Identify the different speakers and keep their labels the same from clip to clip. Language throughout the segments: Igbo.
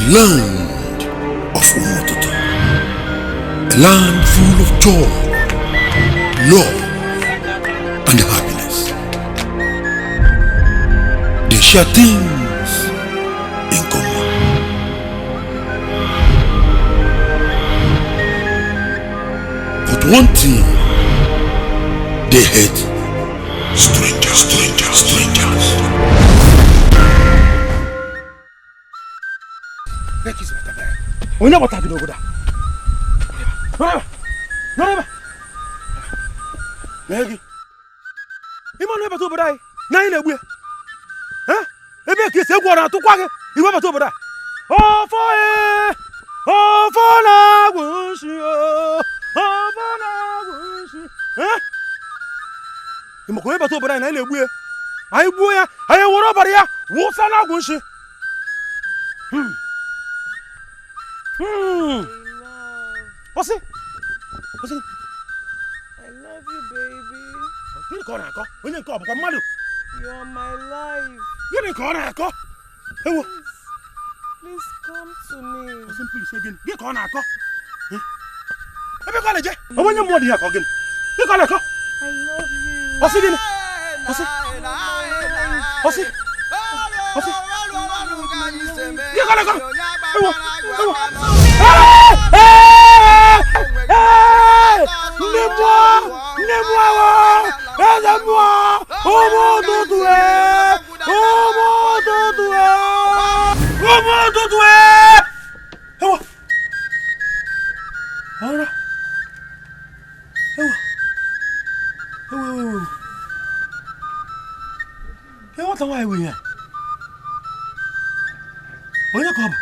Speaker 1: Land of Umututu. A land full of joy, love, and happiness. They share things in common. But one thing they hate: strangers, strangers, strangers.
Speaker 2: Onye gbata gị n'obodo a? Nọrọ ebe a! Nọrọ ebe a! Lee gị. Ime ọnụ ebata obodo anyị na anyị na-egbu ya. Eh? Ebe ka esi egwu ọ na-atụkwa gị iwe bata obodo a. Ọfọ e! Ọfọ na-agwụ nshi o! Ọfọ na-agwụ nshi. Eh? Ị makwa onye bata obodo anyị na anyị na-egbu ya. Anyị gbuo ya, anyị ewere ọbara ya wụsa na-agwụ nshi. Ọsị! Ọsị!
Speaker 3: I love you, baby.
Speaker 2: Gịnị ka ọ na-akọ? Onye nke ọ bụkwa mmadụ?
Speaker 3: You are my life.
Speaker 2: Gịnị ka ọ na-akọ? Ewo!
Speaker 3: Please come to me.
Speaker 2: Ọsị m please gịnị? Gịnị ka ọ na-akọ? Eh? Ebe ka ọ na-eje? Ọ bụ onye mmụọ dị ya ka ọ gịnị? Gịnị ka ọ na-akọ?
Speaker 3: I love you.
Speaker 2: Ọsị gịnị? Ọsị! Ọsị! Ọsị! Gịnị ka ọ na-akọ? Ewo! Ewo! Ndị mmụọ! Ndị mmụọ wo! Eze mmụọ! Ụmụ ụtụtụ e! Ụmụ ụtụtụ e! Ụmụ ụtụtụ e! Ewo! Ọra! Ewo! Ewo ewo ewo! Ee, nwata nwaanyị wụ ihe a? Onye ka ọ bụ?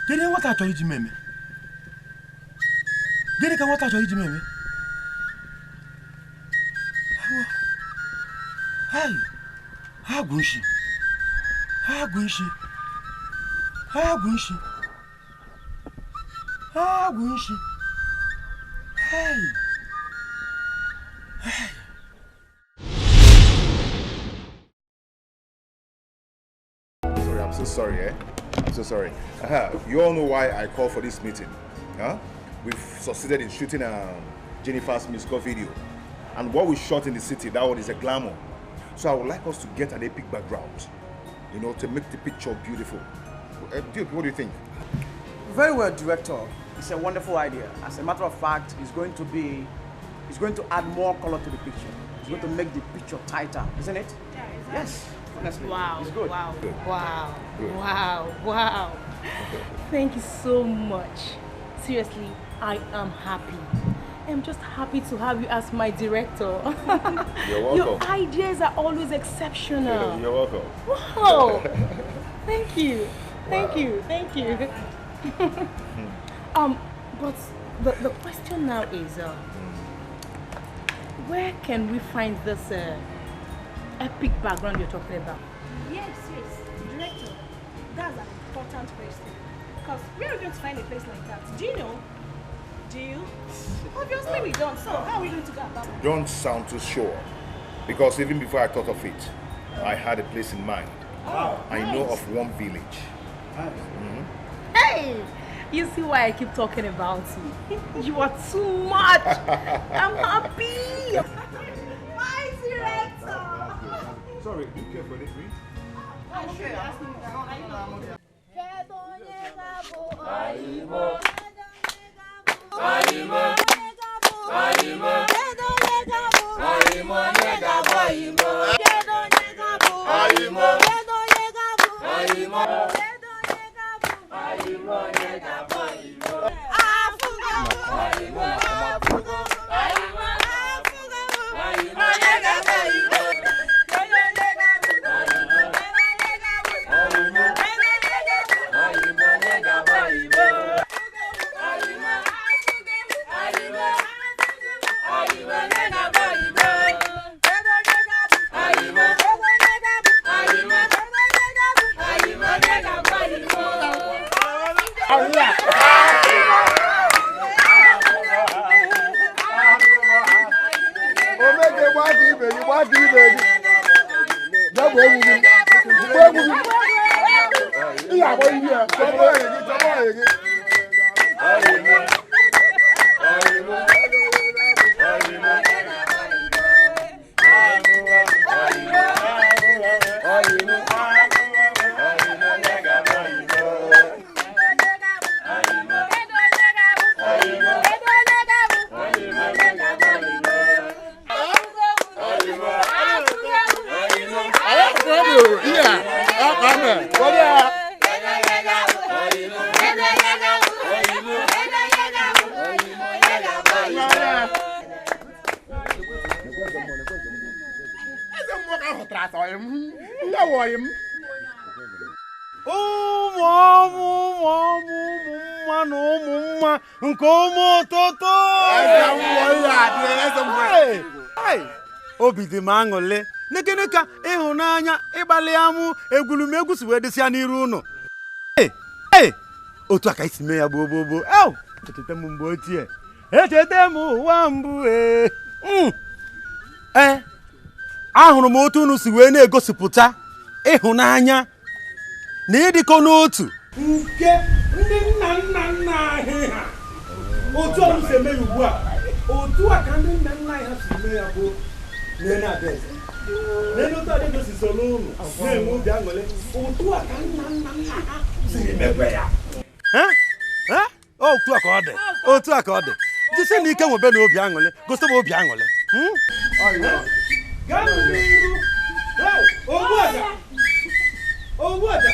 Speaker 2: Kedu ihe nwata chọrọ iji m eme? Gịnị ka nwata chọrọ iji m eme? Ewo! Hai! Ha gwụ nshi! Ha gwụ nshi! Ha gwụ nshi! Ha gwụ nshi! Hey! Hey!
Speaker 4: Sorry, I'm so sorry, eh? I'm so sorry. You all know why I called for this meeting. Huh? We've succeeded in shooting Jennifer's musical video. And what we shot in the city, that one is a glamour. So I would like us to get an epic background, you know, to make the picture beautiful. Duke, what do you think?
Speaker 5: Very well, Director. It's a wonderful idea. As a matter of fact, it's going to add more color to the picture. It's going to make the picture tighter, isn't it?
Speaker 6: Yeah, exactly.
Speaker 5: Yes. Honestly,
Speaker 6: Wow.
Speaker 5: it's good.
Speaker 6: Wow.
Speaker 4: Good.
Speaker 6: Wow.
Speaker 4: Good.
Speaker 6: Wow. Wow. Thank you so much. Seriously, I am happy. I'm just happy to have you as my director.
Speaker 4: You're welcome.
Speaker 6: Your ideas are always exceptional.
Speaker 4: You're welcome.
Speaker 6: Wow. Thank you. Thank
Speaker 4: Wow.
Speaker 6: you. Thank you. But the question now is, where can we find this epic background you're talking about?
Speaker 7: Yes, yes, Director, that's an important question. Because where are we going to find a place like that? Do you know? Do you? Obviously we don't, so how are we going to go about it?
Speaker 4: Don't sound too sure, because even before I thought of it, I had a place in mind.
Speaker 7: Oh,
Speaker 4: I know
Speaker 7: nice.
Speaker 4: of one village.
Speaker 6: Hey! You see why I keep talking about you? You are too much! I'm happy!
Speaker 7: My director!
Speaker 4: Sorry, do you care for this drink?
Speaker 7: I'm okay. No, I'm okay.
Speaker 4: Omeke gbaa ka ibe gị, gbaa ka ibe gị. Bịa gbaa egwu gị. Gbaa egwu gị.
Speaker 2: Nke ụmụ ụtụtụ obi dị m aṅụle n'ekene ka ịhụnanya ịgbalị amụ egwurumegwu si wee dịsịa n'iru ụnụ. Otu a ka isi mee ya gboo gboo gboo. Echeta m mgbe ochie, echeta m ụwa mbụ. Ee, ahụrụ m otu unu si wee na-egosipụta ịhụnanya na ịdịkọ n'otu nke ndị nna nna nna anyị ha. Otu a si eme ya ugbu a, otu a ka ndị nna nna anyị ha si eme ya bụ nene adaeze nene otu adaeze si soro ụnụ na-enwe obi aṅụrị. Otu a ka nna nna nna ha siri mekwe ya. Otu a ka ọ dị, otu a ka ọ dị. Jisi na ike nwebe na obi aṅụrị, gosi m obi aṅụrị. Gaa n'iru. Ogbu aja, ogbu aja.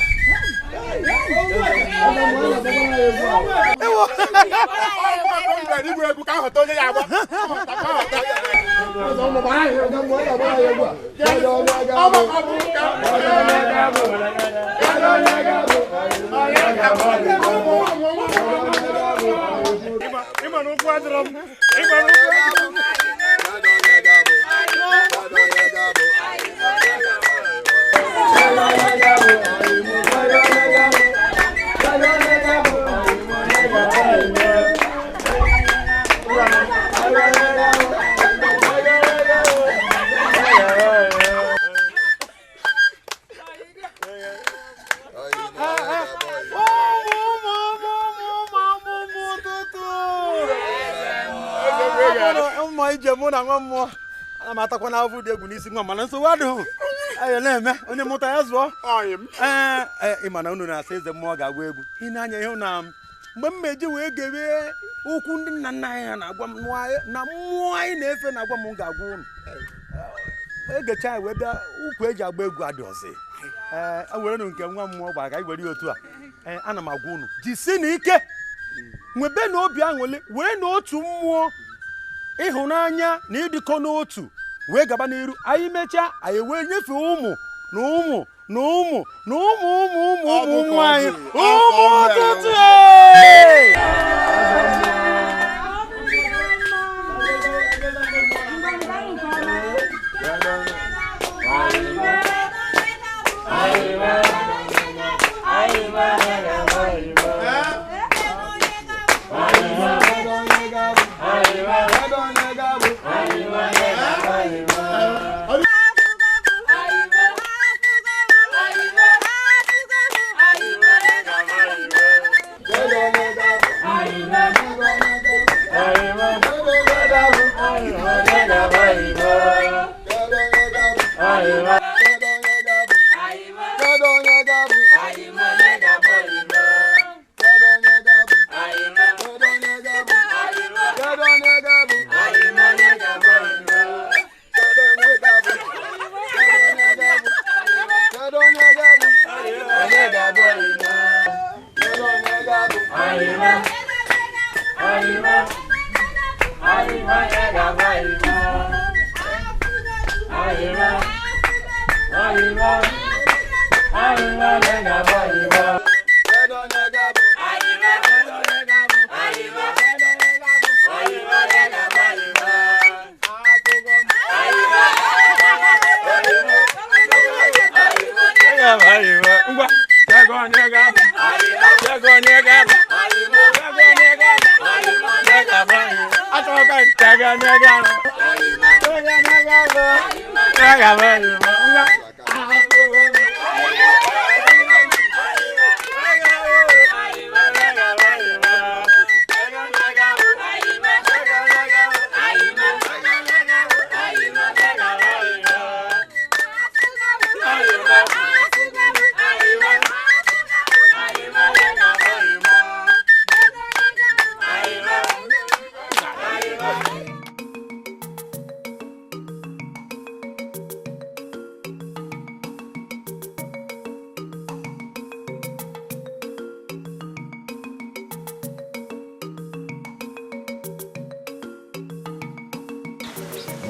Speaker 2: Ana m atakwa n'afọ dị egwu n'isi nwa, mana nsogbu adịghị. Anyị na-eme onye mụta ya zụọ. Ee, ị ma na unu na-asa eze mmụọ ga-agba egwu. Ị na-anya ihe na mgbe m meji wee gebe okwu ndị nna nna anyị ha na-agwa m na mmụọ anyị na-efe na-agwa m ga-agwa unu. Egecha anyị wee bịa ukwu eji agba egwu adị ọzọ. Ee, ewerenụ nke nwa mmụọ gbara ka anyị were ya otu a. Ee, ana m agwa unu jisi na ike nwebe na obi aṅụrị, were na otu mmụọ ịhụnanya na ịdịkọ n'otu wee gaba n'iru. Anyị mechaa anyị wee nyefee ụmụ na ụmụ na ụmụ na ụmụ ụmụ ụmụ ụmụ ụmụ anyị ụmụ ọtụtụ.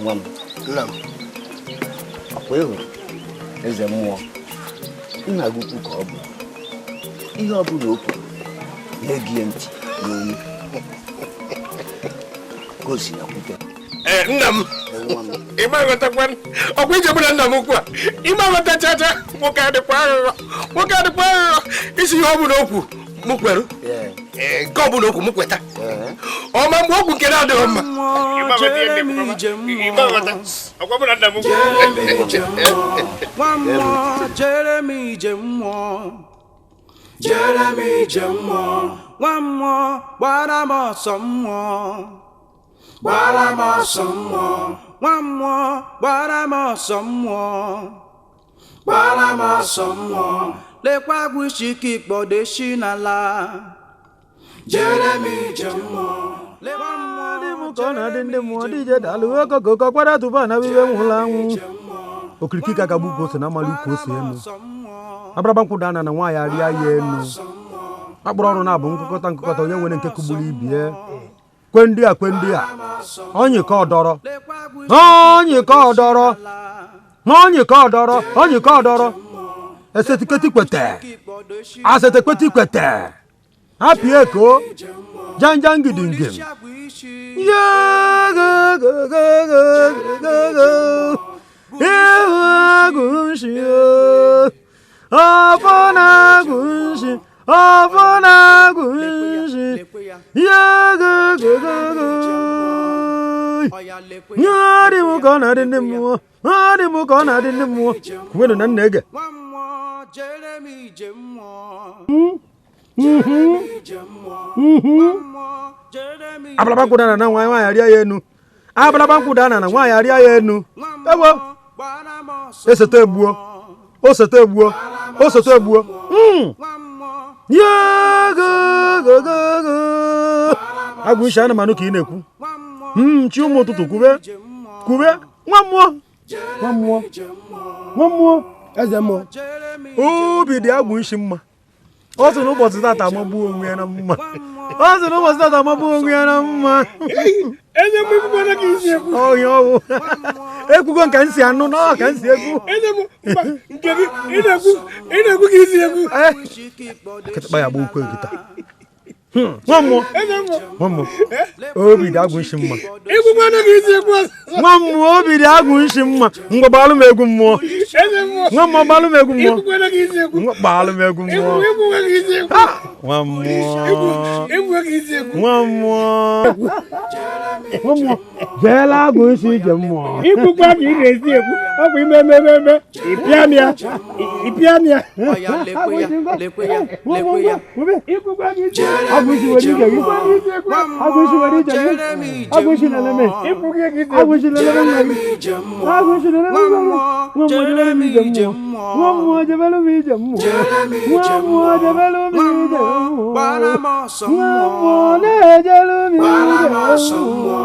Speaker 8: Nwa m. Nna m. Ọkwa ị hụrụ eze mmụọ nna gị ukwu ka ọ bụ. Ihe ọ bụla o kwuru na-ege ntị n'olu. Ka o si na kwute.
Speaker 9: Nna m. Ị ma aghọtakwa ọkwa ije mụ na nna m ukwu a. Ị ma aghọta chacha nwoke adịkwa aghụghọ. Nwoke adịkwa aghụghọ. Isi ihe ọ bụla okwu mụ kwere. Nke ọ bụla okwu mụ kweta. Ọma mgbe okwu nke na-adịghị mma. Ị ma aghọta ọkwa mụ na nna m ukwu.
Speaker 5: Nwa mmụọ jere m ije mmụọ. Jere m ije mmụọ. Nwa mmụọ gbara m ọsọ mmụọ. Gbara m ọsọ mmụọ. Nwa mmụọ gbara m ọsọ mmụọ. Gbara m ọsọ mmụọ. Lekwa agwụshi ka ikpọdeshi n'ala. Jere m ije mmụọ. Lekwa mmụọ
Speaker 2: ka ọ na-adị ndị mmụọ dị ije dalụ okokoko kwara tụba na bibe nwụrụ anwụ. Okirikiri ka gagbu ukwu ose na amali ukwu ose enu. Abraba nkwụ dana na nwaanyị arịa ya enu. Akpụrụ ọrụ na-abụ nkụkọta nkụkọta onye nwere nke kụgburu ibie. Kwe ndị a kwe ndị a. Onye ka ọ dọrọ. Onye ka ọ dọrọ. Onye ka ọ dọrọ. Onye ka ọ dọrọ. Esetiketi kwete. Asetekweti kwete. Hapi eko. Janjan gidingim. Abalaba nkwụ dana na nwaanyị arịa ya enu. Abalaba nkwụ dana na nwaanyị arịa ya enu. Ewo. Esete egbuo. Osete egbuo. Osete egbuo. Agwụ isi anụmanụ ka ị na-ekwu. Chi ụmụ ụtụtụ kwube. Kwube. Nwa mmụọ. Nwa mmụọ. Nwa mmụọ.
Speaker 10: Eze mmụọ.
Speaker 2: Obi dị agwụ isi mma. Ọ sị na ụbọchị tata amagbuo onwe ya na mma. Ọ sị na ụbọchị tata amagbuo onwe ya na mma.
Speaker 10: Eze mmụọ ikwukwana ka isi ekwu.
Speaker 2: Ọhịa ọwụ. Ekwugo nka nsi anụ na ọ ka nsi ekwu.
Speaker 10: Eze mmụọ nke gị ị na-ekwu ka isi ekwu.
Speaker 2: Kịtịkpa ya gba ukwu nkịta. Nwa mmụọ.
Speaker 10: Eze mmụọ.
Speaker 2: Nwa mmụọ. Obi dị agwụ nshi mma.
Speaker 10: Ikwukwana ka isi ekwu.
Speaker 2: Nwa mmụọ obi dị agwụ nshi mma. Ngwa gbalụ m egwu mmụọ.
Speaker 10: Eze mmụọ.
Speaker 2: Nwa mmụọ gbalụ m egwu mmụọ.
Speaker 10: Ikwukwana ka isi ekwu.
Speaker 2: Ngwa gbalụ m egwu mmụọ.
Speaker 10: Ikwukwana ka isi ekwu.
Speaker 2: Nwa mmụọ.
Speaker 10: Ikwukwana ka isi ekwu.
Speaker 2: Nwa mmụọ. Nwa mmụọ. Jeela agwụ nshi ije mmụọ.
Speaker 10: Ikwukwa ka ị na-esi ekwu. Ọ bụ ime eme eme. Ịpịa m ya. Ịpịa m ya.
Speaker 5: Lekwe ya, lekwe ya, lekwe ya.
Speaker 10: Ikwukwa ka isi ekwu.
Speaker 2: Agwụshi nwere ije gị. Agwụshi nwere ije gị. Agwụshi leleme. Agwụshi leleme nna gị. Agwụshi leleme nna gị. Nwa mmụọ jebelu m ije mmụọ. Nwa mmụọ jebelu m ije mmụọ. Nwa mmụọ jebelu m ije mmụọ. Nwa mmụọ na-ejelu m ije mmụọ.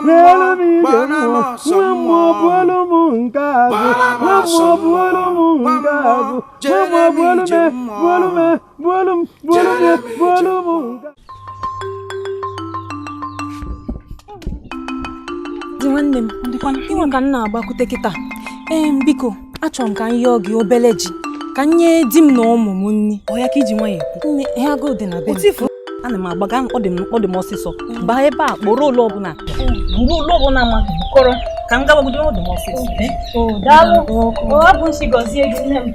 Speaker 2: N'elu m ije mmụọ. Nwa mmụọ buolu m nke azụ. Nwa mmụọ buolu m nke azụ. Nwa mmụọ buolu m buolu m buolu m buolu m buolu m nke.
Speaker 6: Nwanne m, ịnwe ka m na-agbakwute kịta. Ee, biko, achọrọ m ka m yọọ gị obele ji ka m nye di m na ụmụ m nri.
Speaker 11: Ọ ya ka iji nwayọ ekwu.
Speaker 6: Nne, ihe agụụ dị na be m.
Speaker 11: Ana m agbaga ọ dị m ọsịsọ. Baa ebe a kpọrọ ụlọ ọbụla. Buru ụlọ ọbụla ma bukọrọ ka m gawagodo ọ dị m ọsịsọ.
Speaker 6: Daalụ. Ọ bụ nsi gọzie gị nne m.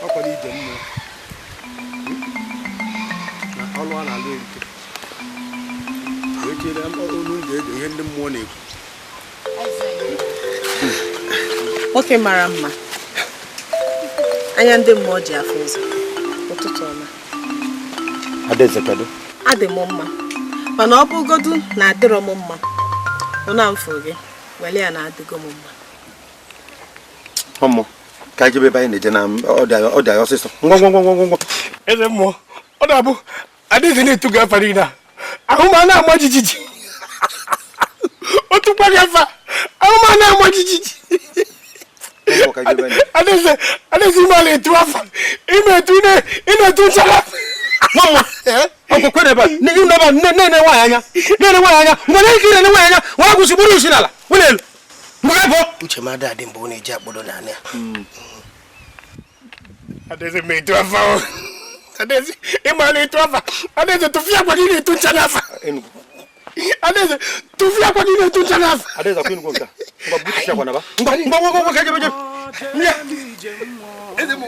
Speaker 9: Ọkwado ije mmụọ na ọlụ a na-alụ erike wee chere olu ga-ege ihe ndị mmụọ na-ekwu.
Speaker 3: Nwoke mara mma, anya ndị mmụọ ji afụ ụzọ. Ụtụtụ ọma.
Speaker 8: Adaeze, kedu?
Speaker 3: Adị m mma, mana ọ bụgodu na adịrọ m mma, ụna mfụ gị wele ya na adịgo m mma.
Speaker 8: Ọmụ ka anyị jebe ebe anyị na-eje na ọ dị anyị ọsịsọ. Ngwa ngwa ngwa ngwa ngwa.
Speaker 9: Eze mmụọ, ọ na-abụ Adaeze na-etu gị afa niile a, ahụ m a na-ama jijiji. Otu kwa gị afa, ahụ m a na-ama jijiji. Adaeze, Adaeze, ime ala etu afa, ime etu ị na-etu nchara.
Speaker 2: Mama, ọkụ kwere ebe a, nne nwaanyị anya, nne nwaanyị anya, mgbe na-eke nne nwaanyị anya, nwa agwụsị bụrụ isi n'ala, wụlụ elu. Mgbe ka pụọ.
Speaker 12: Uche m ada adị mgbe ọ na-eji akpọdo naanị ya.
Speaker 9: Adaeze ma etu afa o. Adaeze, ịma ala etu afa. Adaeze, tụfịa akwa gị na-etu ncha n'afa. Adaeze, tụfịa akwa gị na-etu ncha n'afa.
Speaker 8: Adaeze, akwụ enugwu nke a. Ngwa butusi akwa naba. Ngwa ngwa ngwa ngwa ka ejebe jebe.
Speaker 12: Eze m,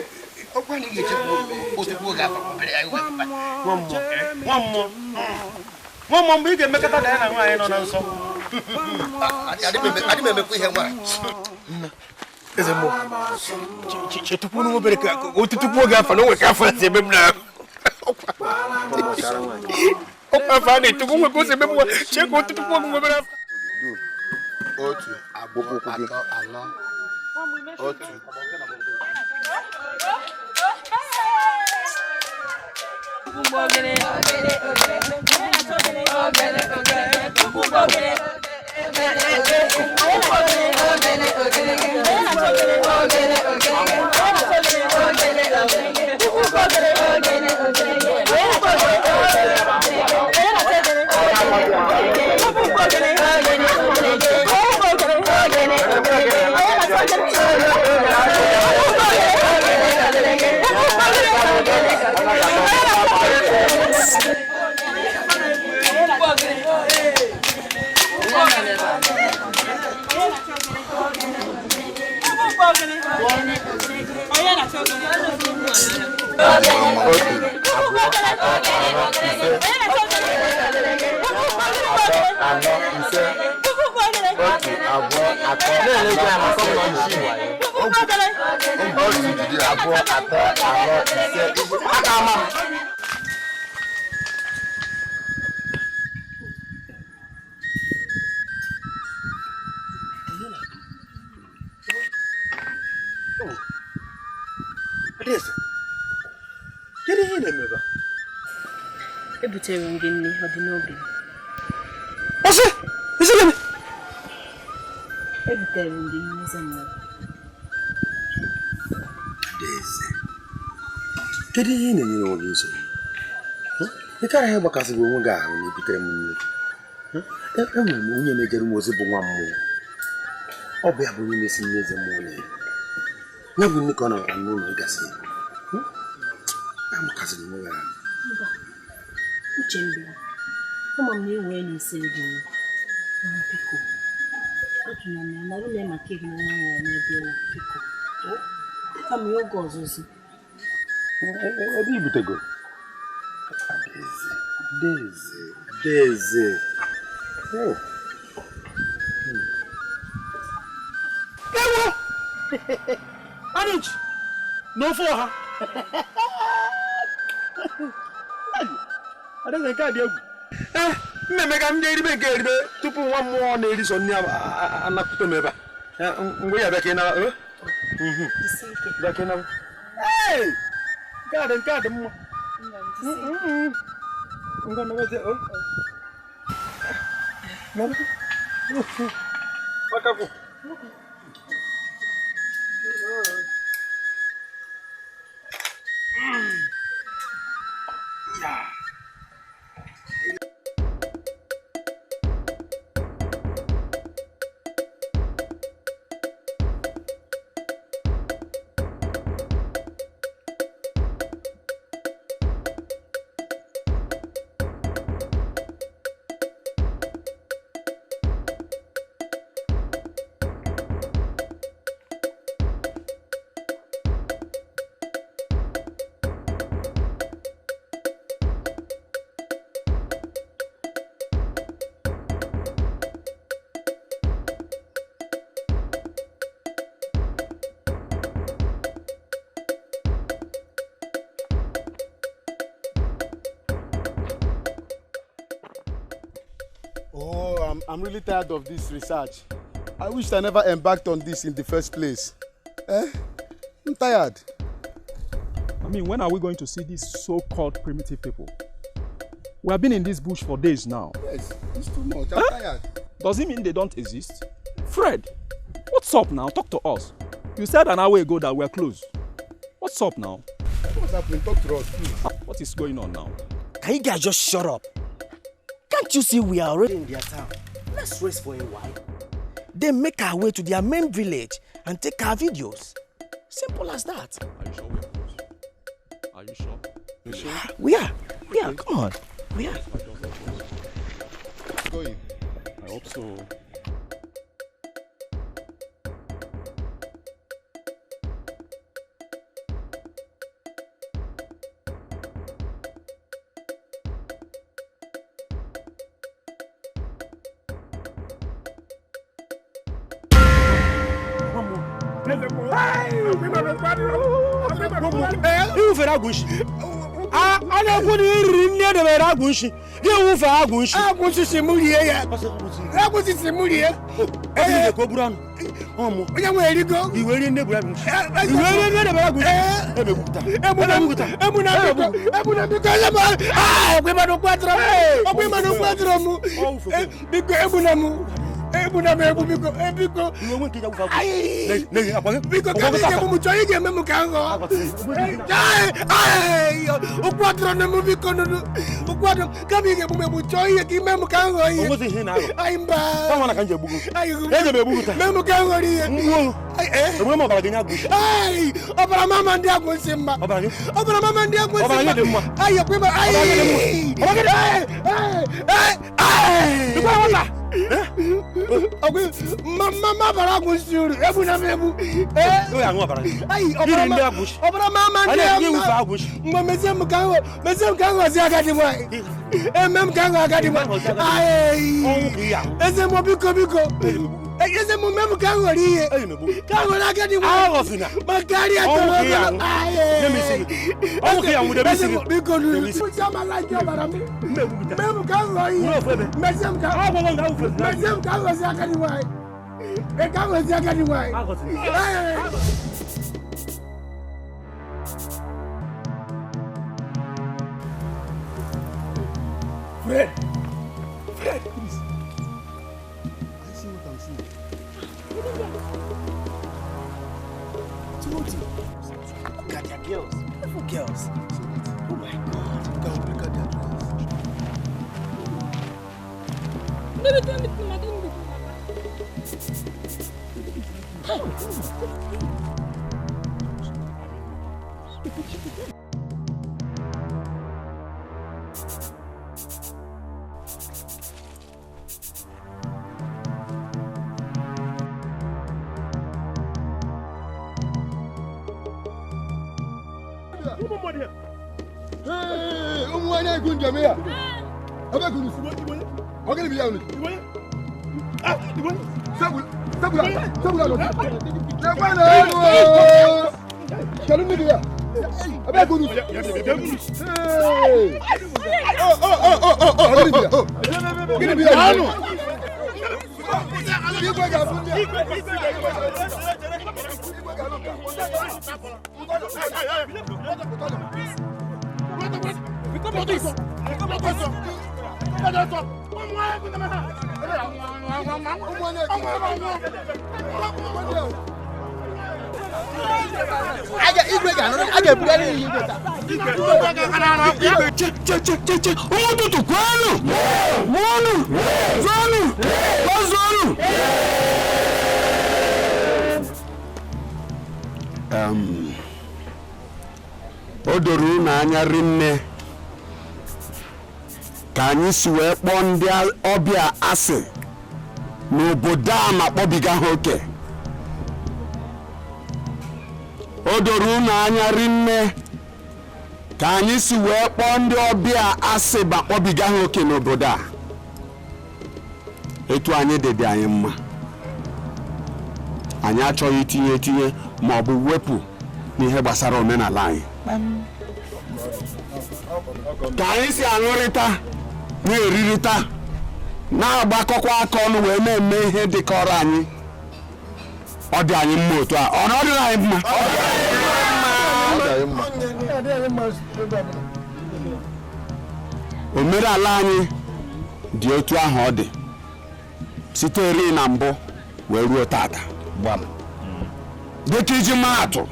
Speaker 12: ọkwa na ị ga-echekwa otukwu oge afa obere ya iwe.
Speaker 2: Nwa mmụọ, nwa mmụọ, nwa mmụọ, mgbe ị ga-emekọta na ya na nwaanyị nọ na nsọ.
Speaker 12: Adị m emekwa ihe nwaanyị.
Speaker 9: Eze mmụọ, chetukwu n'ụmụ obere ka otutukwu oge afa na o nwe ka afọ si eme m na ọkwa afa a na-etukwu nwe ka o si eme m nwa, chee ka otutukwu oge obere afa.
Speaker 12: Otu, abụọ, atọ, anọ, otu.
Speaker 9: Adaeze, kedu ihe ị na-eme ebe a?
Speaker 6: Ebutere m gị nri, ọ dị n'obi m.
Speaker 2: Ọsị, isi gịnị?
Speaker 6: Ebutere m gị nri, eze mmụọ.
Speaker 8: Adaeze, kedu ihe ị na-enyere onwe gị nsogbu? Ị kara ihe gbakasịrị onwe gị ahụ na ebutere m nri. Enwere m onye na-ejere m ozi bụ nwa mmụọ. Ọ bụ ya bụ onye na-esi nri eze mmụọ na-eri. Ya bụ nne ka ọ nọrọ n'ụlọ ịgasị. Amakasịrị onwe gị ahụ.
Speaker 6: Mba, uche m bịara. Ama m na enwee na-esiri gị nri. Mana biko, ajụla m ya na ụlọ ya maka ịhụnanya nwere n'ebe ọ nọ, biko. Kama ya oge ọzọzi.
Speaker 8: Ebe i butegoro? Adaeze, Adaeze, Adaeze. Oh.
Speaker 2: Ewo! Anuchi, n'ofe ọha. Adaeze, nke a dị egwu. Ee, mmemme ka m ga-eribe nke eribe tupu nwa mmụọ na-eri sọ nri anakwute m ebe a. Ngwa ya bịa ka ị nara. Bịa ka ị nara. Ee! Nke a dị mma. Ngwa nabazie. Makakwu. Yeah.
Speaker 13: I'm really tired of this research. I wish I never embarked on this in the first place. Eh? I'm tired.
Speaker 14: I mean, when are we going to see these so-called primitive people? We have been in this bush for days now.
Speaker 13: Yes, it's too much. I'm tired.
Speaker 14: Does it mean they don't exist? Fred, what's up now? Talk to us. You said an hour ago that we're close. What's up now?
Speaker 13: What's happening? Talk to us, please.
Speaker 14: What is going on now?
Speaker 15: Can you guys just shut up? Can't you see we are already in their town? Let's rest for a while. Then make our way to their main village and take our videos. Simple as that.
Speaker 14: Are you sure we are close? Are you sure? You sure?
Speaker 15: We are. We are. Come on. We are.
Speaker 13: Going.
Speaker 14: I hope so.
Speaker 2: Iwufere agwụ nshi. A na-ekwu na iriri nne edebere agwụ nshi. Gị wufee agwụ nshi.
Speaker 9: Agwụ nshi si mụ rie ya. Agwụ nshi si mụ rie.
Speaker 2: Ee, ka o buru anụ.
Speaker 9: Onye nwe erigo.
Speaker 2: Iwe rie nne buru agwụ nshi. Iwe rie nne edebere agwụ nshi. Emegbupụta.
Speaker 9: Egbuna biko. Egbuna biko. Ọkwa ịma na okwu atụrụ m. Ọkwa ịma na okwu atụrụ m. Biko egbuna m. Egbuna m egbu biko. Biko. Biko ka m ga-egbu m chọọ ị ga-eme m ka m ghọọ. Okwu atụrụ na m biko nụnụ. Okwu atụrụ ka m ga-egbu m egbu chọọ ihe ka ime m ka m ghọọ ihe. Anyị mba. Mee m ka m ghọrọ ihe. Ọbara mama ndị agwụ nsị mma. Ọbara mama ndị agwụ nsị mma. Ayi ekwe ma ayi. Mama bara agwụ nsị uru egbu na m egbu. Ọbara mama ndị agwụ. Mgbe mezie m ka m ghọzie agadi nwanyị. Eme m ka m ghọọ agadi nwanyị. Eze m biko biko. Eze m mee m ka m ghọrọ ihe. Ka m ghọrọ agadi nwanyị. Ma karịa tọrọ ogolo. Eze m biko nuru. Mee m ka m ghọọ ihe. Mezie m ka m ghọzie agadi nwanyị. Ka m ghọzie agadi nwanyị.
Speaker 13: Fred! Fred, please. I see what I'm seeing.
Speaker 15: Timothy, look at their girls. Beautiful girls. Oh my God.
Speaker 13: Look at their dress.
Speaker 9: Ụmụtụtụ kwenu! Mụọnụ! Zọnụ! Gọzọnụ!
Speaker 16: O doro unu anya rinne ka anyị si wee kpọọ ndị ọbịa asị n'obodo a ma kpọbiga ha oke. O doro unu anya rinne ka anyị si wee kpọọ ndị ọbịa asị ma kpọbiga ha oke n'obodo a. Etu anyị dị dị anyị mma. Anyị achọghị itinye etinye ma ọ bụ wepụ n'ihe gbasara omenala anyị. Ka anyị si aṅụrịta na-erirịta Na-agbakọkwa aka ọnụ wee na-eme ihe dịkọrọ anyị. Ọ dị anyị mma otu a, ọ na ọ dịrị anyị mma? Omenala anyị dị otu ahụ ọ dị site ri na mbụ wee ruo tata. Dịka iji maa atụ,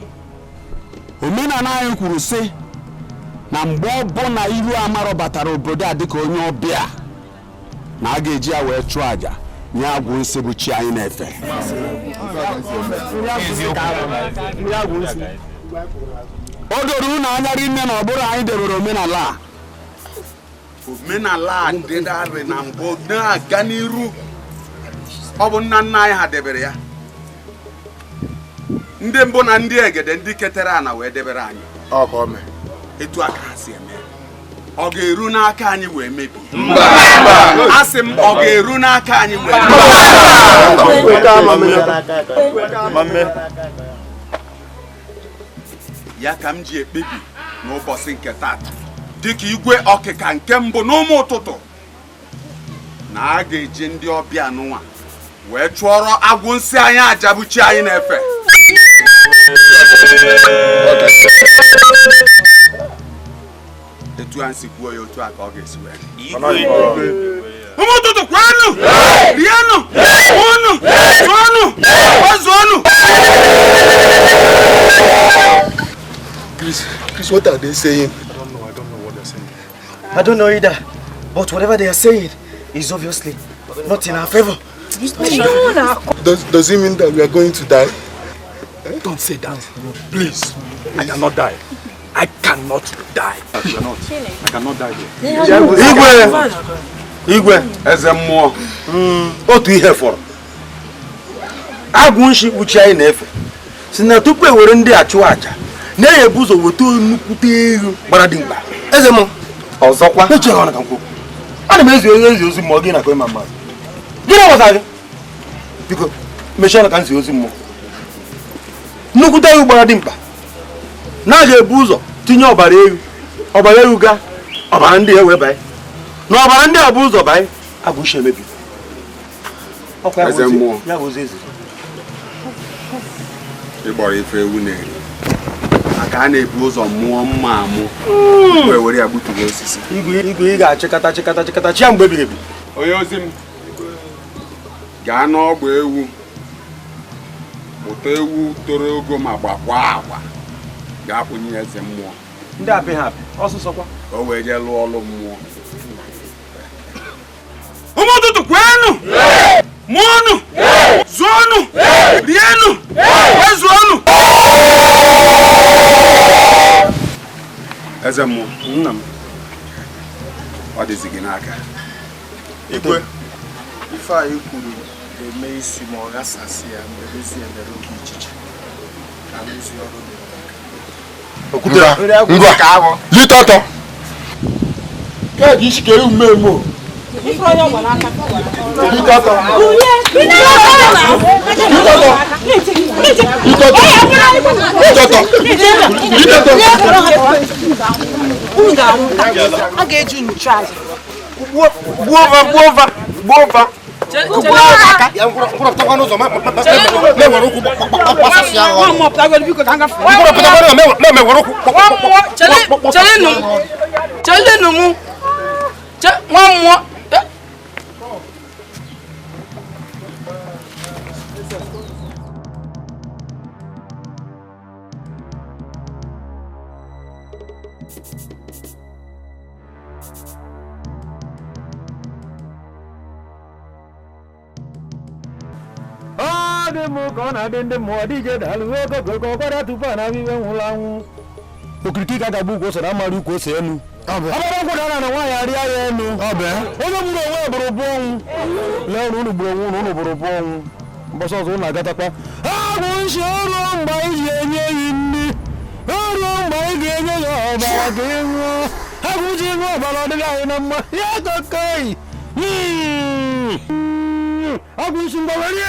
Speaker 16: omenala anyị kwuru sị na mgbe ọbụla iru amarọ batara obodo a dịka onye ọbịa, na a ga-eji ya wee chụọ àjà nye agwụ nsị bụ chi anyị na-efe. O doro unu anya rinne na ọ bụrụ anyị debere omenala a. Omenala a dịdarị na mbụ na-aga n'iru. Ọ bụ nna nna anyị ha debere ya. Ndị mbụ na ndị egede ndị ketere ana wee debere anyị. Etu a ka ha si eme. Ọ ga-eru n'aka anyị wee mebi? Asị m, ọ ga-eru n'aka anyị wee mebi? Ya ka m ji ekpebi n'ụbọchị nke tata dịka igwe ọkịka nke mbụ n'ụmụ ụtụtụ na a ga-eji ndị ọbịa n'ụwa wee chụọrọ agwụ nsị anyị aja bụ chi anyị na-efe. Etu a nsi kwuo ya, otu a ka ọ ga-esi wee. Ụmụ ụtụtụ kwenụ, rienụ, ṅụọnụ, tụọnụ, gbazuonụ.
Speaker 13: Chris, what are they saying?
Speaker 14: I don't know what they're saying.
Speaker 15: I don't know either, but whatever they are saying is obviously not in our favor.
Speaker 13: Does it mean that we are going to die?
Speaker 14: Don't say that. Please, I cannot die. I cannot die. I cannot. I cannot die here.
Speaker 8: Igwe! Igwe!
Speaker 16: Eze mmụọ.
Speaker 8: Otu ihe fọrọ. Agwụ nshi kpuchi anyị na-efe. Si na tupu ewere ndị a chụọ àjà, na-ebu ụzọ weta nnukwute ewu gbara dimkpa. Eze m ọzọkwa. Mechie ọnụ ka m kwuo. Ana m ezi ozi ozi mmụọ gị na akọ ịma mmadụ. Gịnị gbasara gị? Biko, mechie ọnụ ka m zi ozi mmụọ. Nnukwute ewu gbara dimkpa. Na ga-ebu ụzọ tinye ọbara ewu. Ọbara ewu ga ọbara ndị ewe banye. Na ọbara ndị a bụ ụzọ banye, agwụ nshi emebi.
Speaker 16: Eze mmụọ.
Speaker 8: Ya bụ ozi ezi.
Speaker 16: Ịgbọrọ ife ewu na-eri. Maka a na-ebu ụzọ mụọ mma amụ. Tupu ewere ya gbuturu osisi.
Speaker 8: Igwe ị ga-achịkọta chịkọta chịkọta chi ya mgbe ebighị ebi.
Speaker 16: Onye ozi m, gaa n'ọgba ewu, kpụta ewu toro ogo ma gbakwa agwa, gaa kwụnye eze mmụọ.
Speaker 8: Ndị apị ha apị, ọsụsọ kwa.
Speaker 16: Ka o wee jee lụọ ọlụ mmụọ. Ụmụ ụtụtụ kwenụ, mụọnụ, zụọnụ, rienụ, ezuonụ. Eze mmụọ,
Speaker 8: nna m,
Speaker 16: ọ dịzi gị n'aka.
Speaker 13: Igwe, ife anyị kwuru ga-eme isi ma ọ ghasasị ya mgbe ezi emere oke ichichi. Ka arụzi ọrụ dị n'aka.
Speaker 9: Ngwa, lite ọtọ. Kedu isi ka ewu mmemme o? Lite ọtọ. Lite ọtọ. Lite ọtọ. Lite ọtọ. Lite ọtọ.
Speaker 3: A ga-eji unu chụọ aja.
Speaker 8: Gbuo va, gbuo va, gbuo va.
Speaker 5: Chelenu mụ. Nwa mmụọ.
Speaker 2: Ọ dị m ka ọ na-adị ndị mmụọ dije dalụ ogogogo ọgbara tupu a na-abịa iwe nwụrụ anwụ. Okirikiri ka ga-agba ukwu ose na amara ukwu ose enu. Ọbara nkwụ dara na nwaanyị arịa ya enu. Onye gburu onwe ya bụrụ bụ ọnwụ. Lee unu gburu onwe unu, unu bụrụ bụ ọnwụ. Mbọsị ọzọ unu agatakwa. Agwụ nshi oruo mgbe anyị ji enye ya nri. Oruo mgbe anyị ga-enye ya ọbara ka ị ṅụọ. Agwụ ji ṅụọ ọbara ọ dịghị anyị na mma. Ya kokoi. Agwụ nshi mgbawere ya.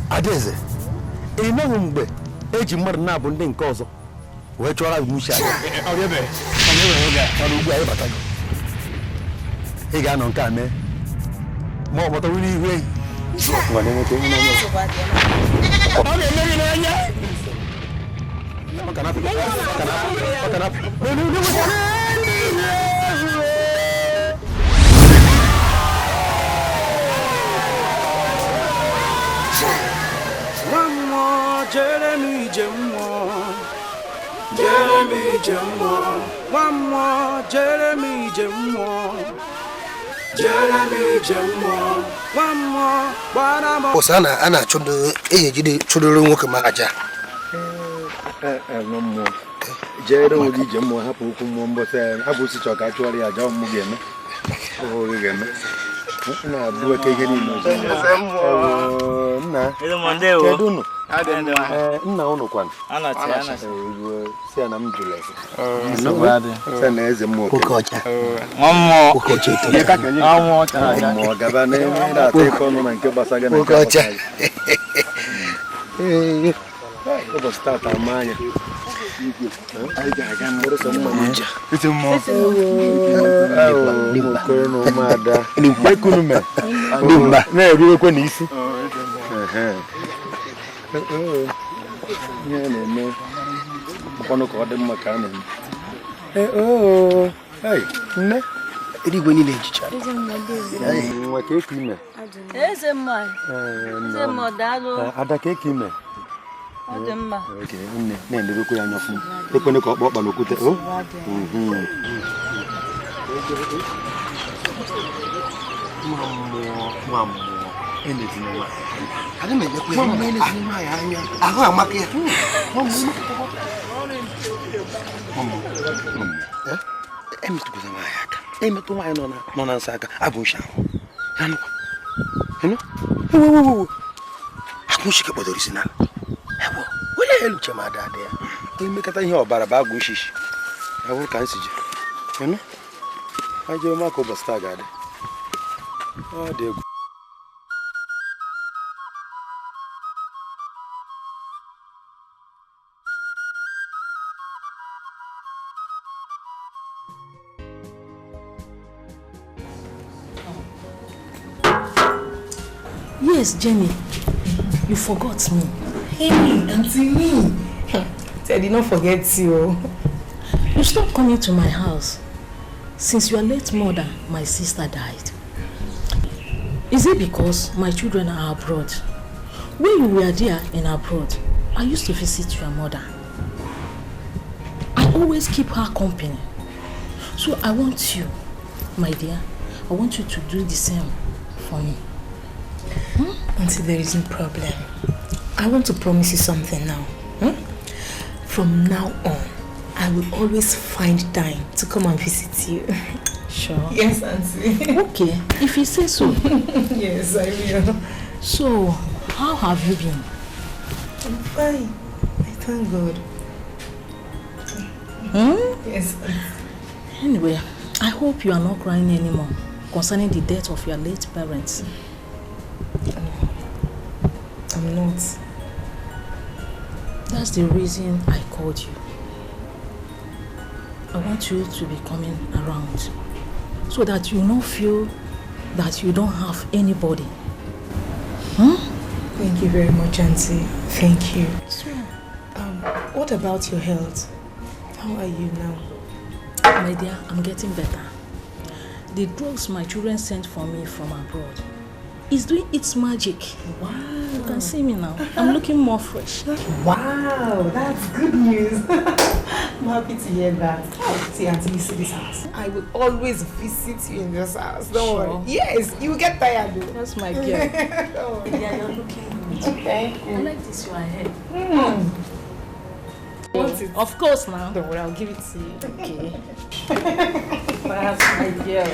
Speaker 8: Adaeze, ị nọghị mgbe eji mmadụ na-abụ ndị nke ọzọ wee chọrọ abụmuche aja ugbu a ịbatago ị ga-anọ nke a mee ma ọ kpọtawuru ihu ehi. Ọ ga-eme gị n'anya.
Speaker 5: Jeremy Jemmo, Jeremy Jemmo, one more Jeremy Jemmo, Jeremy Jemmo, one more, one more.
Speaker 12: Osana, Anna, children, eh, children, work manager.
Speaker 8: No more. Jeremy Jemmo, hapu kumbo, hapu si choka chwali aja mugeme. Oh, mugeme. Na buwe kege ni no. Na. Kedu nna unu kwana si na m jụrụ ese si na eze mmụọ mmụọ gaba n'ebe na-ata ịkọ ọnụ na nke gbasara gị na nke gbasara gị. Ụbọchị tata ama anya anyị ga-aga mkpụrụ sọ mma n'uche okoro na ụmụada ekunume na-eruwekwe n'isi ihe na-eme ọkwanụ ka ọ dị mma ka a na-eme. Nne
Speaker 12: eluigwe niile ejicha
Speaker 8: nwa ka eke ime.
Speaker 6: Eze mma. Eze mma daalụ.
Speaker 8: Ada ka eke ime.
Speaker 6: Ọ dị mma.
Speaker 8: Nne na-edebekwa ya anya ọfụma ekwene ka ọ kpọọ ọkpa n'okwute.
Speaker 12: Nwa mmụọ ahụ amaka ya. Emetụkwala nwaanyị aka, emetụ nwaanyị nọ na nsọ aka abụ nshi ahụ. Agụ nshi ka kpọdoro isi n'ala. Onye elu che ma ada ada ya imekọta ihe ọbara bụ agụ nshishi ya bụrụ ka nsi ji anyị jebe maka ụbọchị taa ga-adị. Ọ dị egwu.
Speaker 11: Yes, Jenny, you forgot me.
Speaker 3: Hey, Auntie me. I did not forget you.
Speaker 11: You stopped coming to my house since your late mother, my sister, died. Is it because my children are abroad? When you were there in abroad, I used to visit your mother. I always keep her company. So I want you, my dear, I want you to do the same for me.
Speaker 3: Hmm? Auntie, there is no problem. I want to promise you something now. Hmm? From now on, I will always find time to come and visit you.
Speaker 11: Sure.
Speaker 3: Yes, Auntie.
Speaker 11: Okay, if you say so.
Speaker 3: Yes, I will.
Speaker 11: So, how have you been?
Speaker 3: I'm fine. I thank God.
Speaker 11: Hmm?
Speaker 3: Yes, Auntie.
Speaker 11: Anyway, I hope you are not crying anymore concerning the death of your late parents.
Speaker 3: No, I'm not.
Speaker 11: That's the reason I called you. I want you to be coming around so that you don't feel that you don't have anybody. Hmm?
Speaker 3: Thank you very much, Auntie. Thank you.
Speaker 11: Sure.
Speaker 3: What about your health? How are you now?
Speaker 11: My dear, I'm getting better. The drugs my children sent for me from abroad is doing its magic. Wow. You can see me now. I'm looking more fresh.
Speaker 3: Wow, that's good news. I'm happy to hear that. See, Auntie, you see this house. I will always visit you in this house. Don't worry. Yes, you will get tired though.
Speaker 11: That's my girl. Yeah, you're looking good.
Speaker 3: Thank you.
Speaker 11: I like this your hair.
Speaker 3: Mm. Want it?
Speaker 11: Of course now.
Speaker 3: Don't worry, I'll give it to you.
Speaker 11: Okay. That's my girl.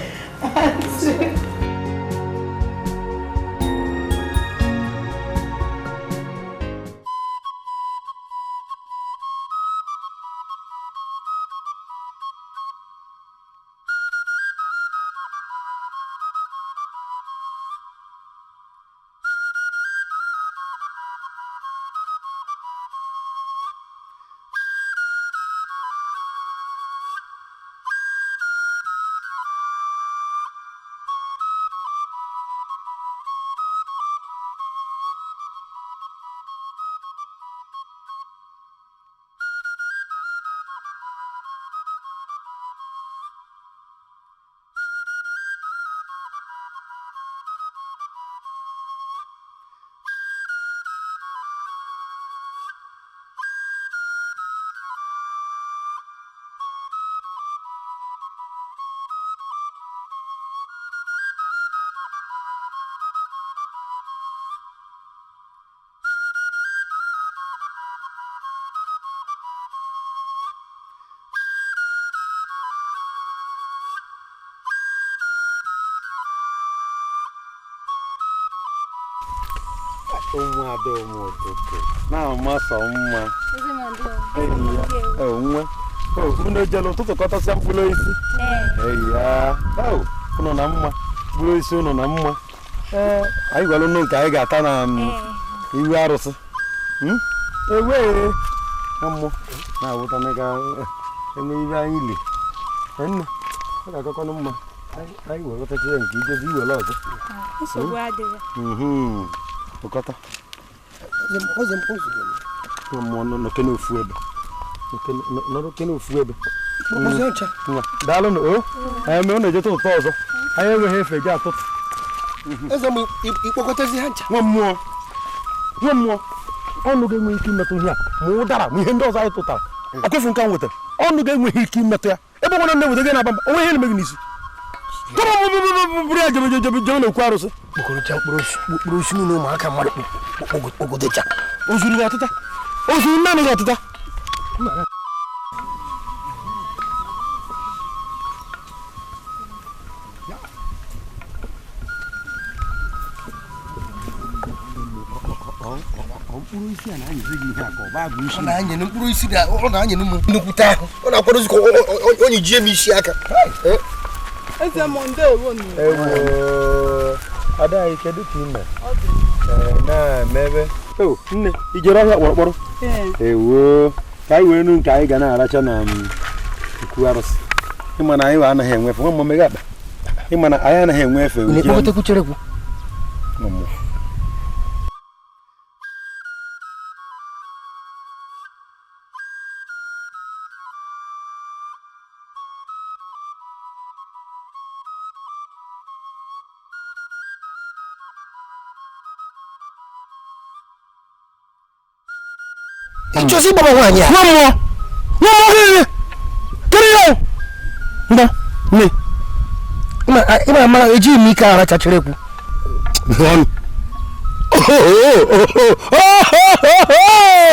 Speaker 8: Unu jelu ụtụtụ kọtasịa mkpụrụ osisi. Eya, unu na mma, mkpụrụ osisi unu na mma. Ee, anyị gwara unu nke anyị ga-ata na iwe arụsị. Ewe, mmụ na-awụta na ga enwe iwe anyị li. Nne, ọ ga-akọkọnụ mma. Anyị were ya nke ijezi iwere ọzọ.
Speaker 7: Nsogbu adịghị.
Speaker 8: Ụkọta. Mmụọ nọ n'okene ofu ebe. N'okene ofu ebe. Daalụ nụ, o. Anyị mee unu ejeta ụtọ ọzọ. Anyị enweghị efe gị atụtụ.
Speaker 12: Eze m ikpokọtazi ha ncha.
Speaker 8: Nwa mmụọ. Nwa mmụọ. Ọnụ ga-enwe ike imetụ ihe a ma ụdara ma ihe ndị ọzọ anyị tụtara. Akwefu nke m nwetara. Ọnụ ga-enweghị ike imetụ ya. Ebe nwere nne weta gị na-aba mba, onwe ihe na-eme gị n'isi. Kọrọ bụrụ ya jebe jebe jebe n'okwu arụsị.
Speaker 12: Kpokọrọcha mkpụrụ osisi niile ụmụaka mmadụ kpokọdecha.
Speaker 8: O zuru gị ọtịta? O zuru naanị gị ọtịta?
Speaker 12: Ọ na-anye mkpụrụ isi ọ na-anye m nnukwute ahụ. Ọ na-akwadozi ka onye ji m isi aka.
Speaker 7: Eze m ndewo nụ.
Speaker 8: Ewo. Ada anyị kedu ka ị mere? Na-emebe. O, nne, i jere ọhịa kpọrọkpọrọ? Ewo. Ka anyị wee nụ nke anyị ga na-aracha na ikwu arụsị. Ịma na anyị anaghị enwe efe. Nwa mmemme gị akpa. Ịma na anyị anaghị enwe efe.
Speaker 12: Ịchọzi ịgbaba nwaanyị a?
Speaker 8: Nwa mmụọ! Nwa mmụọ gịnị? Kedu ihe ọ? Ngwa, nne.
Speaker 12: Ịma amara ejighị m ike arachachara ekwu.
Speaker 8: Ọnụ.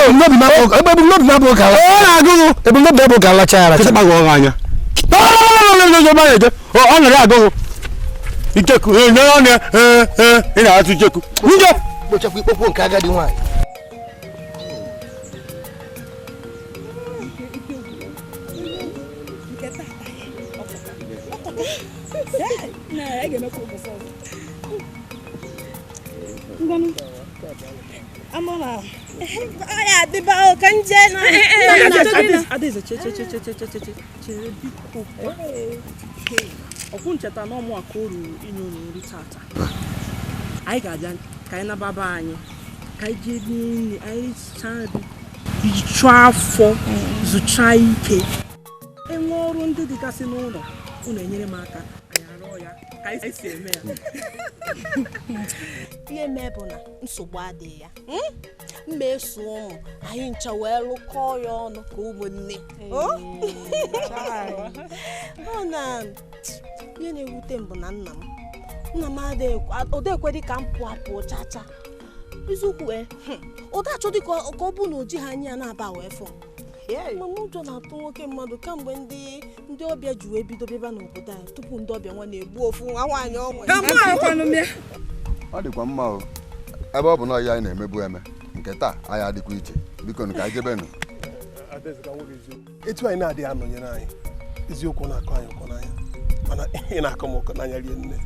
Speaker 12: Ebumnobi m abụghị ka
Speaker 8: ọ na-agụgụ.
Speaker 12: Ebumnobi m abụghị ka alacha aracha.
Speaker 8: Kịtịkpa gị anya. Ọ nara agụgụ. Icheku, ị na-atụ icheku. Njọ!
Speaker 12: Kpochapụ ikpokwu nke agadi nwaanyị.
Speaker 7: Ọkwụ ncheta na ọmụ aka o ruru inye unu nri tata. Anyị ga-abịa ka anyị nababa anyị ka anyị jee rie nri, anyị richaa nri, rijuo afọ, zụchaa ike. Enwe ọrụ ndị dịgasị n'ụlọ unu enyere m aka anyị arụọ ya ka anyị si eme ya.
Speaker 6: Ihe mee bụ na nsogbu adịghị ya. Mma eso ụmụ anyị ncha wee lụkọọ ya ọnụ ka ụmụnne. Ọ na ihe na-ewute m bụ na nna m adịghị ka m pụọ apụọ chacha. Eziokwu ụda achọ dị ka ọ bụ na o ji ha anya ya na-aba wee fọ. Mana ụjọ na-atụ nwoke mmadụ kamgbe ndị ọbịa ji wee bido bịaba n'obodo anyị tupu ndị ọbịa nwa na-egbu ofu nwa nwaanyị ọ nwere.
Speaker 17: Ọ dịkwa mma o, ebe ọ bụ na ọhịa anyị na-emebu eme nke taa anyị adịkwa iche. Biko ka anyị jebenụ.
Speaker 13: Etu anyị na-adịghị anọnyere anyị, eziokwu na-akọ anyị ụkọ n'anya, mana ị na-akọ m ụkọ n'anya rie nne.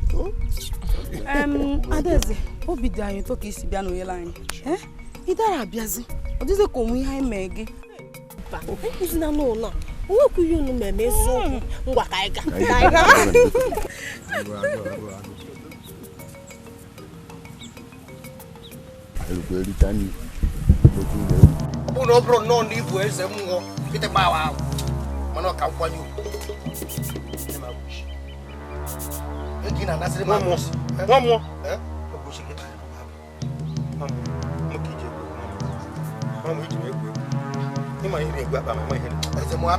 Speaker 18: Adaeze, obi dị anyị ụtọ ka isi bịa nọnyere anyị. Ị dara abịazi, ọ dịzị ka onwe ihe anyị mee gị.
Speaker 6: Ezina n'ụlọ onwekwu ihe unu mere eziokwu. Ngwa ka anyị gaa.
Speaker 9: Ọ bụrụ na ọ bụrụ nnọọ na ịbụ eze mmụọ kịtịkpa ahụ, mana ọ ka nkwanye ugwu.
Speaker 2: Nwa mmụọ.
Speaker 9: Eze mmụọ,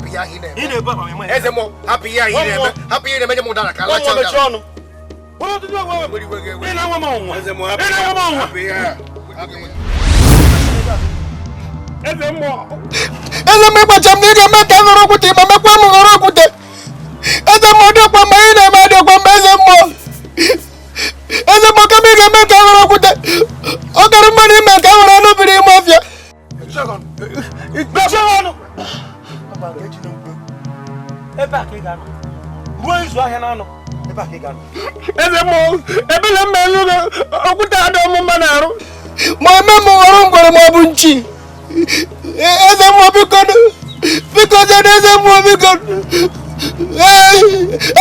Speaker 9: hapụ ihe ahụ ị na-eme, hapụ ihe ị na-eme, nye m ụdara ka alacha ụdara.
Speaker 2: Eze mmụọ.
Speaker 9: Eze mmụọ, ịgbacha m na ị ga-eme ka m ghọrọ okwute, ma mekwa m ghọrọ okwute. Eze mmụọ, dịkwa mgbe ị na-eme adịkwa mgbe. Eze mmụọ, eze mmụọ, kama ị ga-eme ka m ghọrọ okwute, ọ kara mmadụ ime ka m ghọrọ anụ biri ime ọfịa.
Speaker 2: Ebe a ka ị ga-anọ ruo izu ahịa na-anọ. Ebe a ka ị ga-anọ.
Speaker 9: Eze mmụọ, ebele mma elu okwute adị ọmụ mma na-arụ ma eme m ghọrọ ngwere ma ọ bụ nchi. Eze mmụọ, biko biko, eze mmụọ, biko,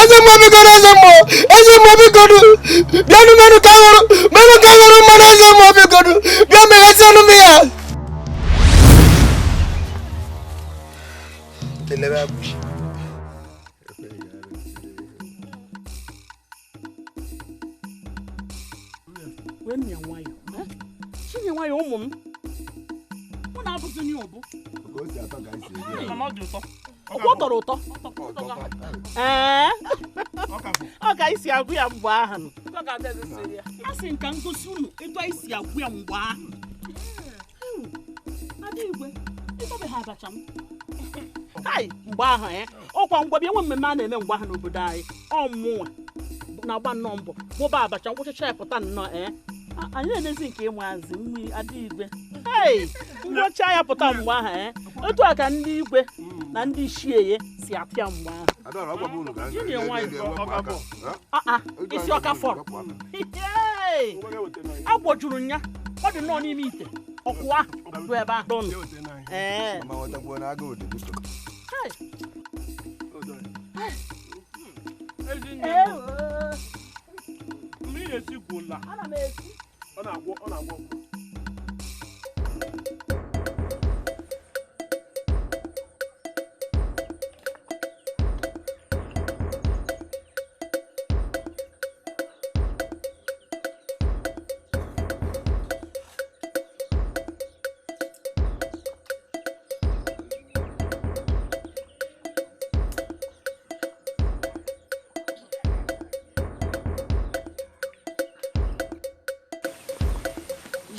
Speaker 9: eze mmụọ, biko, eze mmụọ, eze mmụọ, biko, bịanụ menụ ka ghọrọ, menụ ka ghọrọ mmanụ. Eze mmụọ, biko, bịa meghesianụ m ya.
Speaker 7: Chinye nwayọ ụmụ m, mụ na-abụzi nye ụbụ. Ọ tọrọ ụtọ. Ee, ọ ka isi agwụ ya mgbe ahụ. A sị nka ngosi unu etu anyị si agwụ ya mgbe ahụ. Ada Igwe, ịtọbeghị abacha m. Hai, mgbe ahụ ọkwa ngwa bịa nwe mmemme a na-eme mgbe ahụ n'obodo anyị. Ọ mụnwa na-agba nnọọ mbọ gwụba abacha ngwụchacha ya pụta nnọọ. Anyị na-emezi nke ịmụazị nri Ada Igwe. Hei, ngwụcha ya pụta mgbe ahụ. Otu a ka ndị igwe na ndị ichie si apịa mgbe ahụ. Isi ọka fọrọ agbọjuru ya, ọ dị nnọọ n'ime ite ọkụ ahụ bụ ebe ahụ.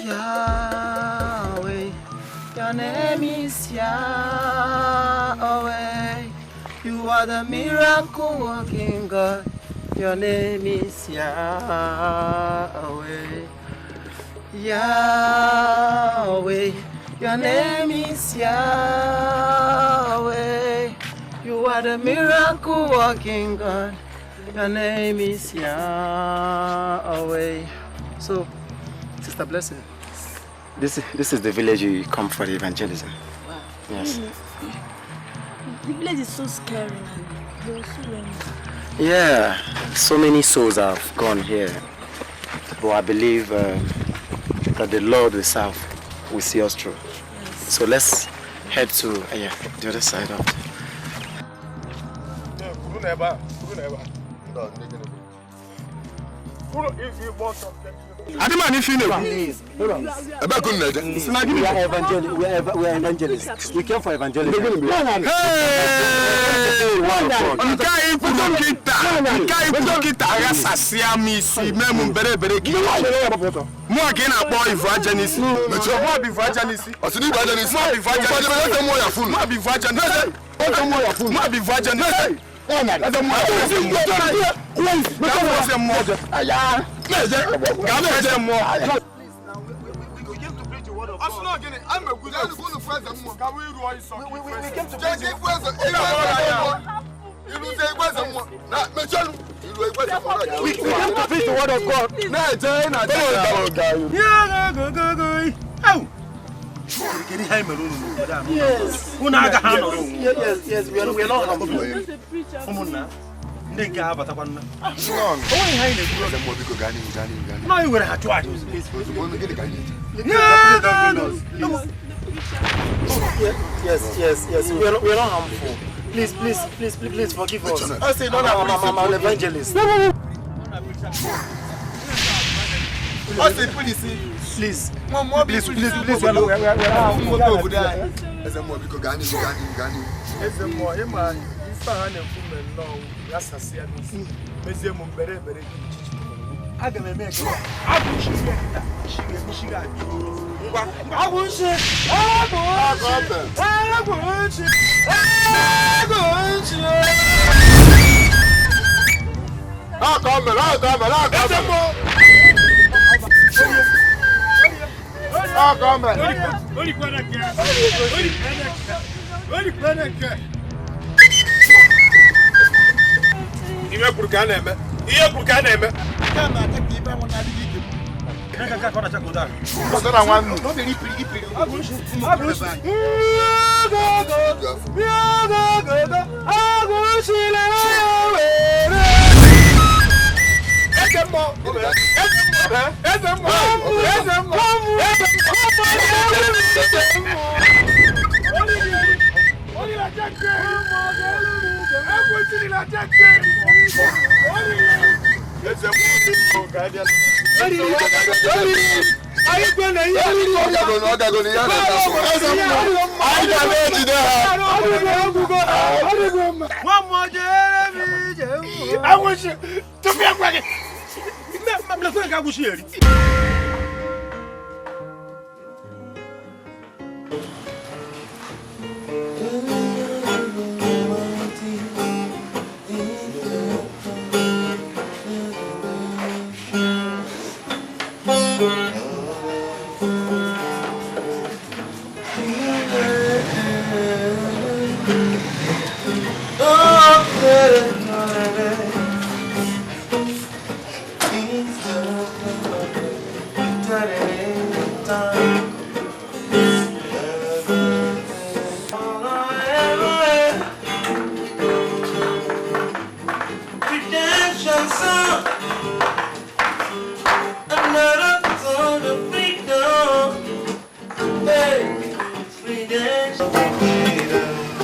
Speaker 5: Yahweh, your name is Yahweh. You are the miracle working God. Your name is Yahweh. Yahweh, your name is Yahweh. You are the miracle working God. Your name is Yahweh. So, Sister Blessing, this is the village you come for the evangelism.
Speaker 6: Wow.
Speaker 5: Yes.
Speaker 6: The village is so scary. There are so many.
Speaker 5: Yeah, so many souls have gone here. But I believe that the Lord we serve will see us through. Yes. So let's head to the other side of.
Speaker 15: We are evangelists. We came for evangelism.
Speaker 2: We came to preach the word of God.
Speaker 15: Yes. Yes, we are not harmful. Yes. We are not harmful. Please, please forgive us. I say, no, I'm an evangelist.
Speaker 4: I say, please,
Speaker 15: please,
Speaker 4: please,
Speaker 15: we are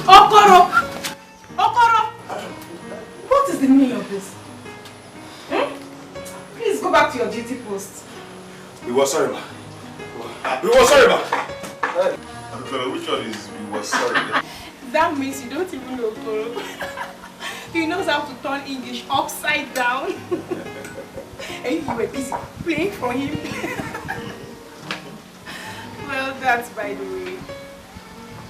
Speaker 3: Okoro! Okoro! What is the meaning of this? Hmm? Please go back to your duty post.
Speaker 4: We were sorry, ma. We were sorry, ma. Which one is we were sorry?
Speaker 3: That means you don't even know Okoro. He knows how to turn English upside down. And you were busy playing for him. Well, that's by the way.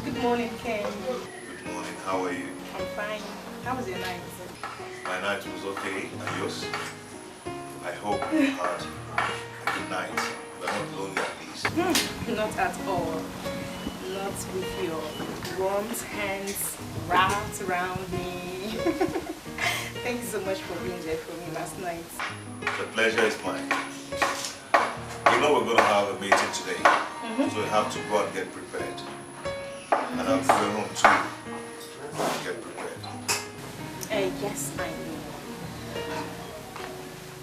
Speaker 3: Good morning, Ken.
Speaker 19: Good morning. How are you?
Speaker 3: I'm fine. How was your night?
Speaker 19: My night was okay. And yours? I hope you had a good night. But not lonely at least.
Speaker 3: Not at all. Not with your warm hands wrapped around me. Thank you so much for being there for me last night.
Speaker 19: The pleasure is mine. You know we're going to have a meeting today, so we have to go and get prepared. And I'm going home too. Get prepared.
Speaker 3: Yes, I know.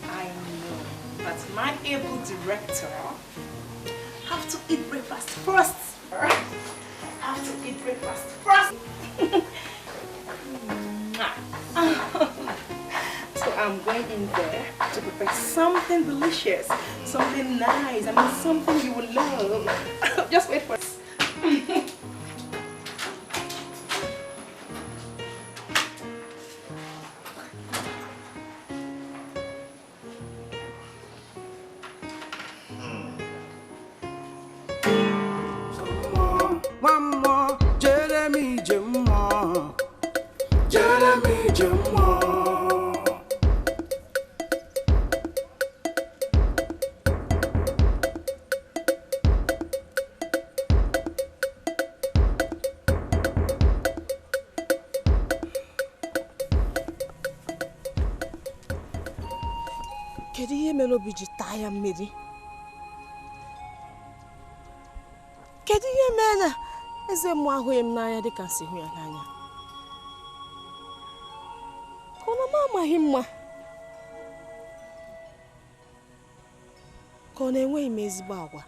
Speaker 3: I know. But my able director have to eat breakfast first. Have to eat breakfast first. I'm going in there to prepare something delicious, something nice, I mean something you will love. Just wait for us.
Speaker 5: One more, Jeremy Jemma, Jeremy Jemma.
Speaker 6: Kedu ihe mere obi ji taa ya mmiri? Kedu ihe mere na eze mmụọ ahụghị m n'anya dịka m si hụ ya n'anya? Ka ọ na m amaghị mma? Ka ọ na-enweghị m ezigbo agwa?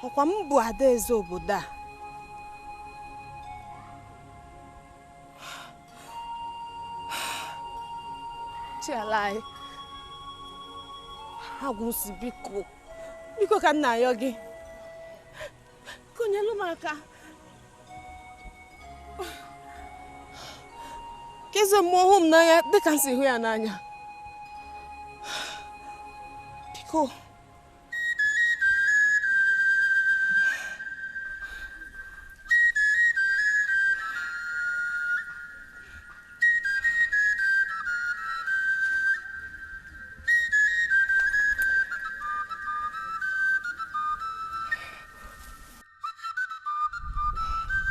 Speaker 6: Ọkwa m bụ adaeze obodo a. Chialai, agwụsị biko, biko ka m na-ayọ gị, kụnyelu m aka ka eze mmụọ hụ m n'anya dịka m si hụ ya n'anya. Biko.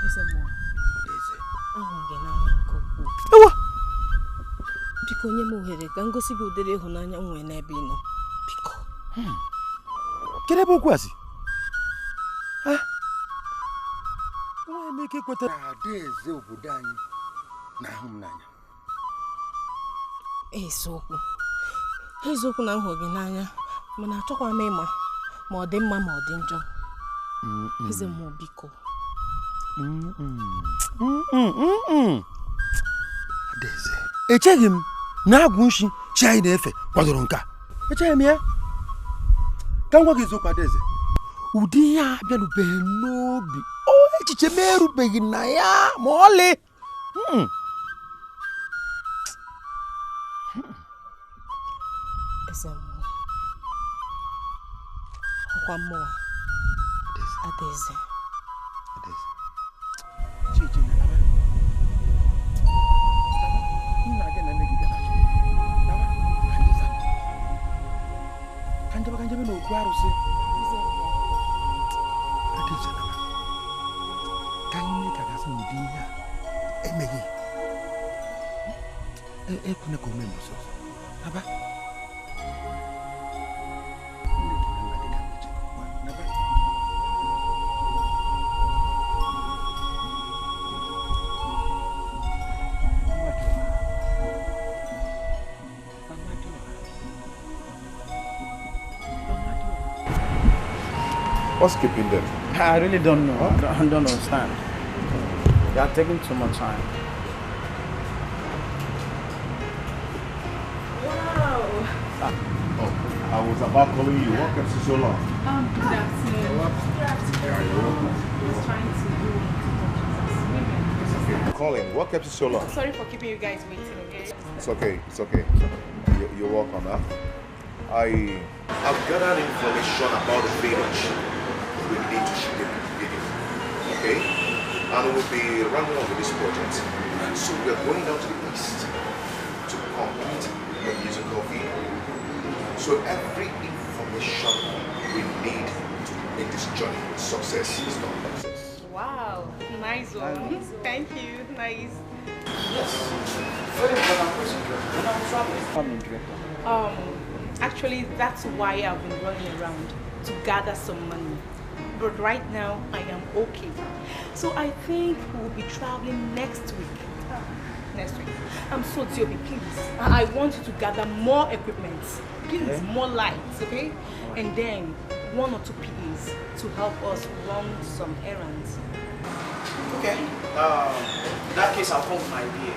Speaker 6: Eze mmụọ, ahụrụ gị n'anya nke ukwuu. Biko nye m ohere ka m gosi gị ụdịrị ịhụnanya m nwere n'ebe ị nọ. Biko.
Speaker 2: Kedu ebe okwu a si? Enweghị m ike ikweta na
Speaker 8: adaeze obodo anyị na-ahụ m n'anya.
Speaker 6: Eziokwu, eziokwu na m hụrụ gị n'anya, mana achọkwa m ịma ma ọ dị mma ma ọ dị njọ. Eze mmụọ, biko.
Speaker 2: Adaeze, echeghị m na agwụ nshi chi anyị na-efe kwadoro nke a. Echeghị m ya. Ka m gwa gị eziokwu, Adaeze, ụdị ihe a abịarubeghị n'obi. O echiche m erubeghị na ya ma ọlị.
Speaker 6: Eze mmụọ, ọkwa mmụọ Adaeze.
Speaker 2: Ka njebe n'okwu arụsị. Adaeze, naba. Ka anyị mee ka gasị n'ụdị ihe a emeghị. Ekwena ka o mee mbọsị ọzọ. Naba. Nne gị na nna gị ga na-eche gị ugbu a. Naba.
Speaker 4: What's keeping them?
Speaker 15: I really don't know. I don't understand. They are taking too much time.
Speaker 3: Wow.
Speaker 4: Oh, I was about calling you. What kept you so long?
Speaker 3: Good afternoon. Good afternoon.
Speaker 4: Yeah, you're welcome.
Speaker 3: Just trying to do as women.
Speaker 4: It's okay. Calling. What kept you so long?
Speaker 3: Sorry for keeping you guys waiting, okay?
Speaker 4: It's okay. It's okay. You're welcome, huh? I've gathered information about the village. We need to shoot the video, okay? And we'll be running on with this project. So we're going down to the east to complete the musical video. So every information we need to make this journey a success is done. Success.
Speaker 3: Wow, nice one. Thank you, nice.
Speaker 15: Yes, very important question. When I'm traveling, director.
Speaker 3: Actually, that's why I've been running around to gather some money. But right now, I am okay. So I think we'll be traveling next week. Next week. So Tiobi, please, I want you to gather more equipment. Please,
Speaker 15: okay.
Speaker 3: More lights, okay? Right. And then 1 or 2 PAs to help us run some errands.
Speaker 15: Okay, In that case, I'll come with my beer.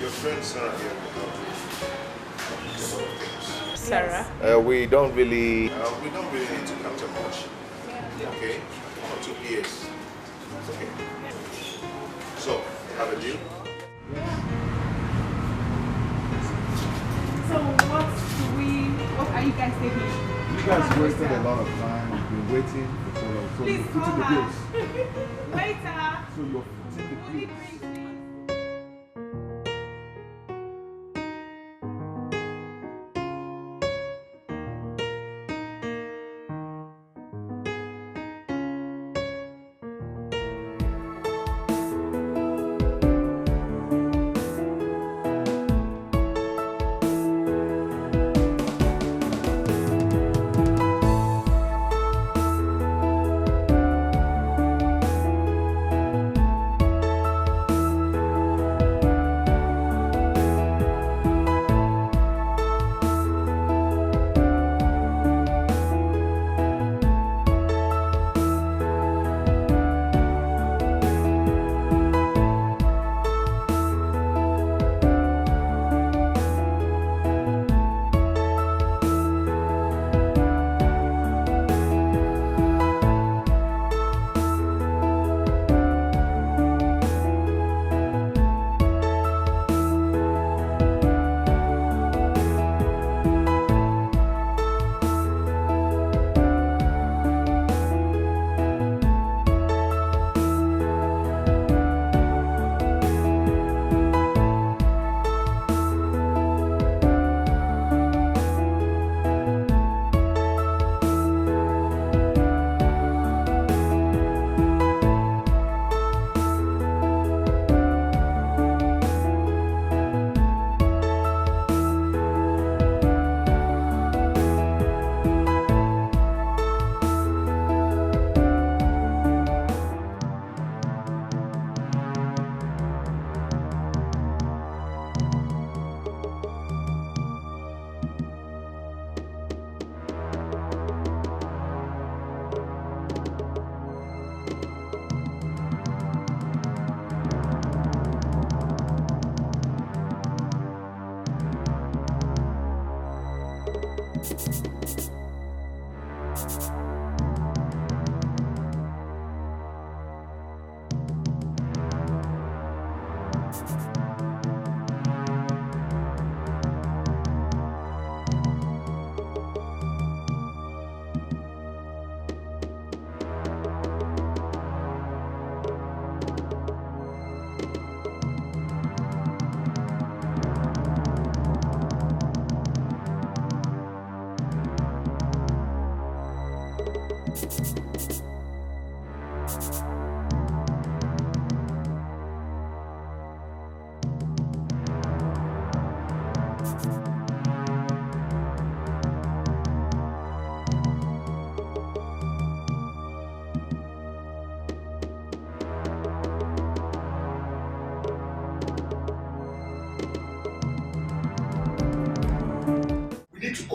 Speaker 4: Your friend Sarah here will help you with a lot of things.
Speaker 3: Sarah?
Speaker 4: We don't really need to capture much. Yeah. Okay? 1 or 2 PAs. It's okay. So, have a deal?
Speaker 3: Yeah. So what are you guys thinking?
Speaker 4: You guys wasted a lot of time. You've been waiting for so long. So
Speaker 3: please
Speaker 4: you're footing the bills.
Speaker 3: Later.
Speaker 4: So you're footing the bills.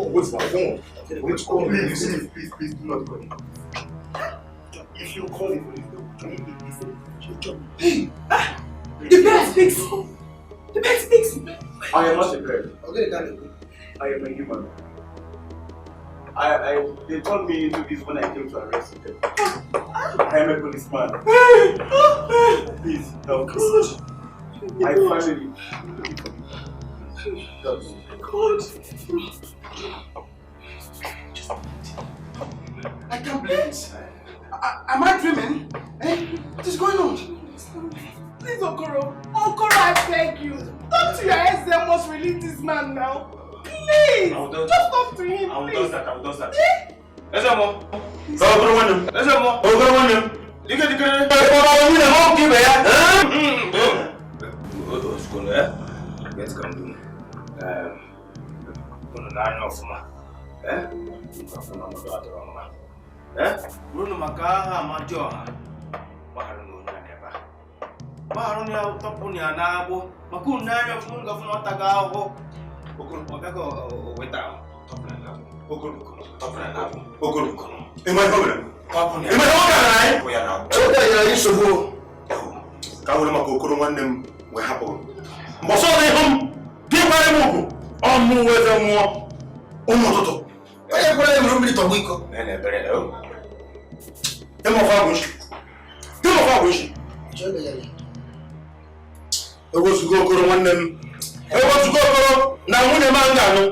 Speaker 4: What's my phone? Which call? Please, please, please do not call it. If you call it,
Speaker 5: hey! The bird speaks! The bird speaks!
Speaker 20: I am not a bird. I am a human. They turned me into this when I came to arrest them. I am a policeman. Please help me. I finally. Help me.
Speaker 5: God. I can't believe it. Am I dreaming? Eh? What is going on? Please, Okoro. Okoro, I beg you. Talk to your SM must release this man now. Please. Just talk to him,
Speaker 20: I will
Speaker 5: please.
Speaker 20: do that. I will do that.
Speaker 5: Eh?
Speaker 20: Ezemo. Okoro nwanne. Ezemo. Okoro nwanne. Dike dike. Okoro nwunye m ọkụ ibe ya. Ozugbo eh? Get come do. Unu na-anya ọfụma. Eh? Unu ọnọdụ adịrọ mma. Eh? Unu maka aha Amadioha. Gbagharụ na onye a n'ebe a. Gbagharụ na ya tọpụ na ya n'agbụ. Maka unu na-anya ọfụma unu ga-afụ na ọ tago ahụhụ. Okoro ọ bịago weta ahụ. Tọpụ ya n'agbụ. Okoro tọpụ ya n'agbụ. Okoro
Speaker 8: Ịma ihe o mere?
Speaker 20: Tọpụ ya.
Speaker 8: Ịma ihe ọ gara anyị?
Speaker 20: Tọpụ ya n'agbụ.
Speaker 8: Chọta ya anyị nsogbu. Ka were maka Okoro nwanne m wee hapụ mgbe ọsọ na ịhụ m gị kwara m ugwu ọmụ weze mmụọ ụmụ ụtụtụ
Speaker 12: onye kwere ya mmiri tọgbọ iko.
Speaker 8: Ewezuga Okoro nwanne m, ewezuga Okoro na nwunye m a ga-anụ.